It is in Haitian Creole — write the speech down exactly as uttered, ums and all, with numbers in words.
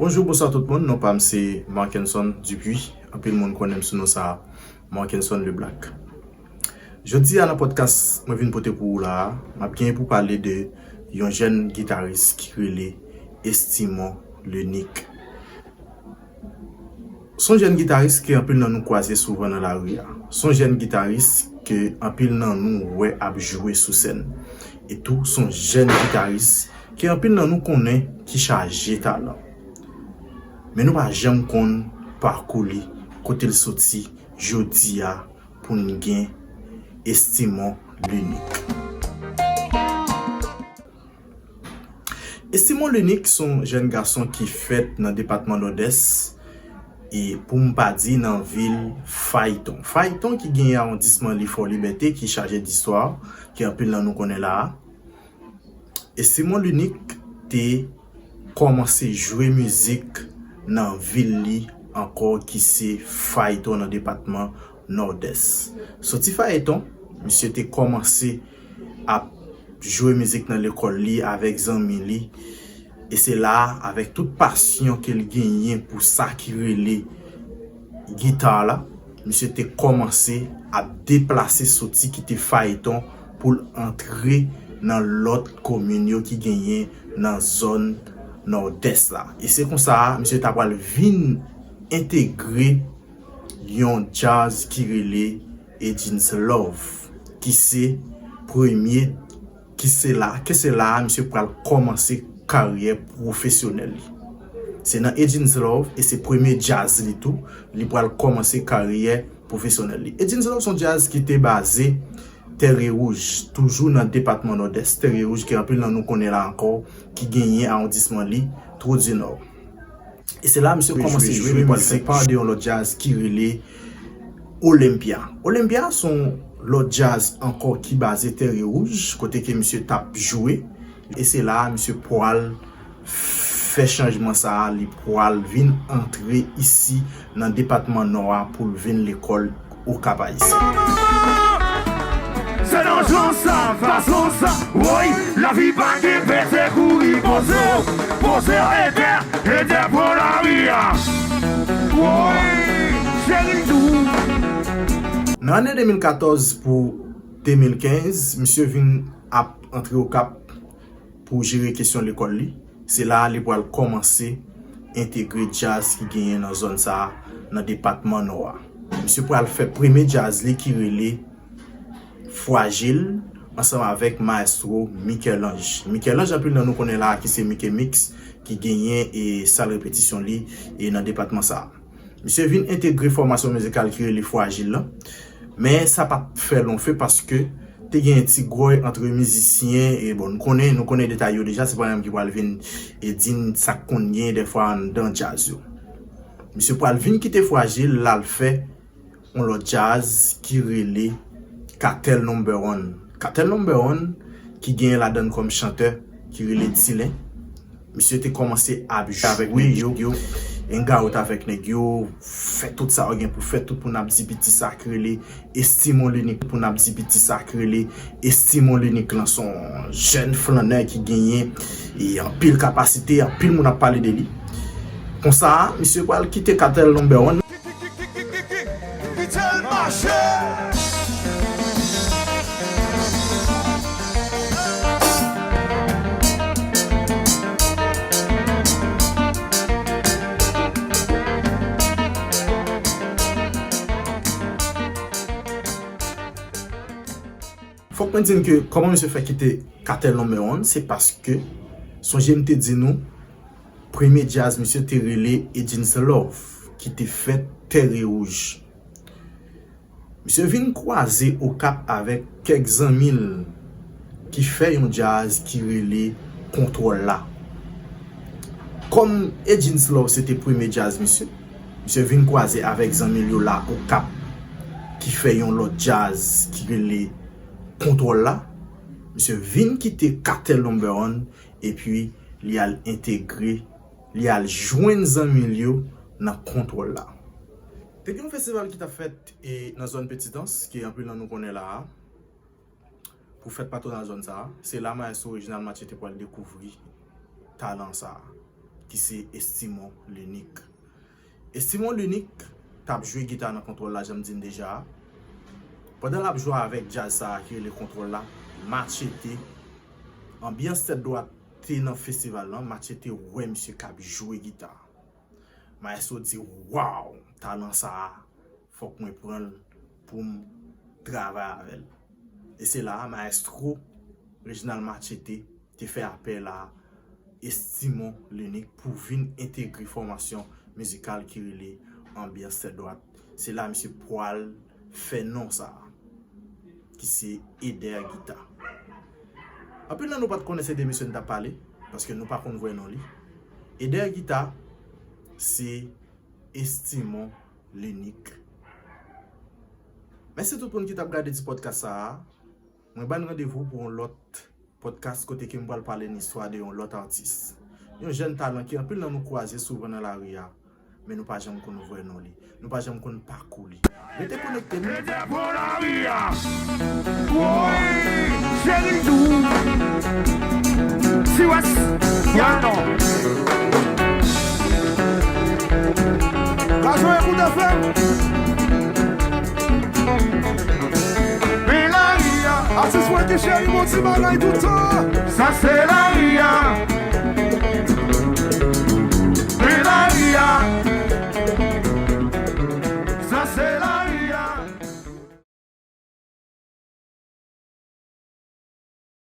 Bonjou, bonswa tout moun. Non pa m se Markenson Dupuis. Anpil moun konnen m sou non sa a, Markenson Le Black. Jodi a nan podcast mwen vin pote pou ou la a, m ap genyen pou pale de yon jèn gitaris ki rele Estimon Lenique. Se yon jèn gitaris ke anpil nan nou kwaze souvan nan lari a. Se yon jèn gitaris ke anpil nan nou wè ap jwe sou sèn. E tou, se yon jèn gitaris ke anpil nan nou konnen ki chaje talan. Men nou pa janm konn pakou li, kote l soti, jodi a, pou n gen Estimon Lenique. Estimon Lenique se yon jèn gason ki fèt nan depatman Nòdès, e pou m pa di nan vil Fayton. Fayton ki genyen awondisman li Fò Libète, ki chaje distwa, ke anpil nan nou konnen la a. Estimon Lenique te kòmanse jwe mizik nan vil li ankò, ki se Fayton, nan depatman Nòdès. Soti Fayton, misye te kòmanse ap jwe mizik nan lekòl li avèk zanmi li. E se la, avèk tout pasyon ke l genyen pou sa ki rele gita la, misye te kòmanse ap deplase, soti kite Fayton pou l antre nan lòt komin yo ki genyen nan zòn Nòdès la. E se konsa, misye ta pral vin entegre yon djaz ki rele Edin's Love, ki se premye, ki se la, ke se la a misye pral kòmanse karyè pwofesyonèl li. Se nan Edin's Love, e se premye djaz li tou, li pral kòmanse karyè pwofesyonèl li. Edin's Love se yon djaz ki te baze Tèrè Wouj, toujou nan depatman Nòdès, Tèrè Wouj ke anpil nan nou konnen la ankò, ki genyen awondisman li Twodyinò. E se la misye kòmanse jwe mizik pa de yon lòt djaz ki rele Olympia. Olympia se yon lòt djaz ankò ki baze Tèrè Wouj, kote ke misye t ap jwe. E se la misye pral fè chanjman sa a, li pral vin antre isi nan depatman Nò a pou l vin lekòl Okap Ayisyen. Se nan jan sa, fason sa, woy, lavi pa gen pete kouri, poze w, poze w, etè, etè pran lari a. Woy, cheri tou. Nan ane de mil katòz pou de mil kenz, misye vin ap antre Okap pou jere kesyon lekòl li. Se la a li pral kòmanse entegre djaz ki genyen nan zòn sa a, nan depatman Nò a. Misye pral fè premye djaz li ki rele Fwajil, ansanm avèk mayestwo Michel-Ange. Michel-Ange, anpil nan nou konnen la a, ki se Mickey Mix, ki genyen e sal repetisyon li e nan depatman sa a. Misye vin entegre fòmasyon mizikal ki rele Fwajil lan, men sa pa t fè long feu paske te gen ti gwòy antre mizisyen, e bon, nou konnen, nou konnen detay yo deja, se pa mwen menm ki pral vin e di n sa k konn gen dèfwa anndan djaz yo. Misye pral vin kite Fwajil, l al fè yon lòt djaz ki rele Katèl Number One. Katèl Number One, ki genyen ladan l kòm chantè, ki rele Dilen. Misye te kòmanse ap jwe yo, yo, hangout avèk nèg yo, fè tout sa yo gen pou fè, tout moun ap di piti sa k rele Estimon Lenique, pou n ap di piti sa k rele Estimon Lenique lan se yon jèn flannè ki genyen e anpil kapasite, anpil moun ap pale de li. Konsa, misye pral kite Katèl Number One. Kite l mache. Fòk mwen di n ke kòman misye fè kite Katèl Number One, se paske, sonje m te di nou, premye djaz misye te rele Edin's Love, ki te fèt Tèrè Wouj. Misye vin kwaze Okap avèk kèk zanmi l ki fè yon djaz ki rele Kontwòl La. Kòm Edin's Love se te premye djaz misye, misye vin kwaze avèk zanmi l yo la Okap ki fè yon lòt djaz ki rele Kontwòl La. Misye vin kite Katèl Number One epi li al entegre, li al jwenn zanmi l yo nan Kontwòl La. Te gen yon festival ki t ap fèt e nan zòn Petitans, ke anpil nan nou konnen la a, pou fèt patwonal zòn sa a. Se la mayestwo Reginald Mathieu te pral dekouvri talan sa a. ki se Estimon L'Unique. Estimon L'Unique t ap jwe gita nan kontwòl la, jan m di n deja a. Pandan l ap jwe avèk djaz sa a ki rele kontwòl la, Machete, anbyans tèt dwat te nan festival lan, Machete wè misye k ap jwe gita. Maestro di, "Waw, talan sa a, fòk mwen pran l pou m travay avè l." E se la a, Maestro Reginald Machete te fè apèl a Estimon L'Unique pou vin entegre fòmasyon mizikal ki rele Anbyans Tèt Dwat. Se la misye pwal fè non sa a, ki se Eder Guitar. Anpil nan nou pa t konnen se de misye n t ap pale, paske nou pa konn vrè non li. Eder Guitar se Estimon L'Unique. Mèsi tout moun ki t ap gade ti podcast sa a. Mwen ba n randevou pou yon lòt podcast kote ke m pral pale n istwa de yon lòt atis. Yon jèn talan ke anpil nan nou kwaze souvan nan lari a, men nou pa janm konn vrè non li. Nou pa janm konn pakou li. Rete konekte, nou. Depo lari a. Woy, cheri dou. Siwès. Yano. Rajon ekout F M. Men lari a. Atis mwen ki cheri, bon ti bagay tout tan. Sa se lari a.